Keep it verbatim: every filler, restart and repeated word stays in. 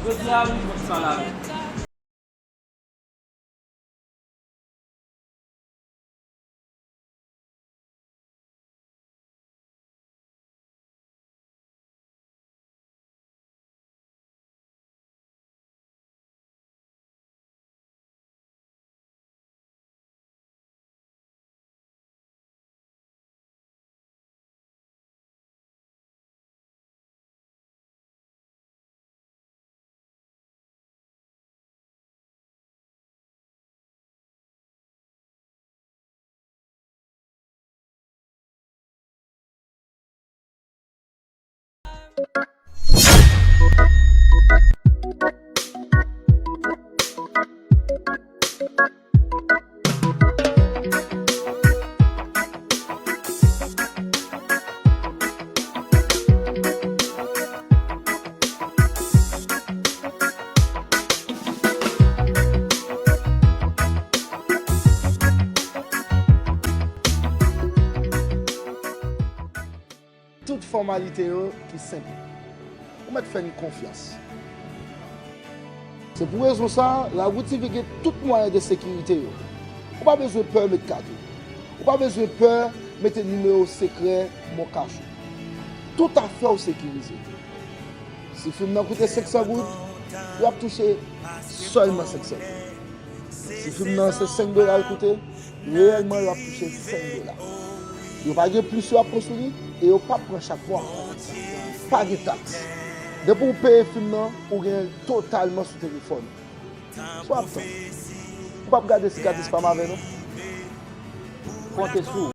Jodi a, wi, mwen sa la wi. Tout fòmalite yo ki senp. Ou mèt fè n konfyans. Se pou rezon sa a, Lagout T V gen tout mwayen de sekirite yo. Ou pa bezwen pè met kat ou. Ou pa bezwen pè mete nimewo sekrè Moncash ou. Tout afè w sekirize. Si fim nan koute senk san goud, y ap touche sèlman senk san goud. Si fim nan se senk dola l koute, reyèlman yo ap touche senk dola. Yo pa gen plis yo ap pran sou li e yo p ap pran chak mwa. Pa gen taks. Depi w peye fim nan, ou gen totalman sou telefòn ou. Sa w ap tann? Ou p ap gade si gratis pa m avè nou? Konte sou ou.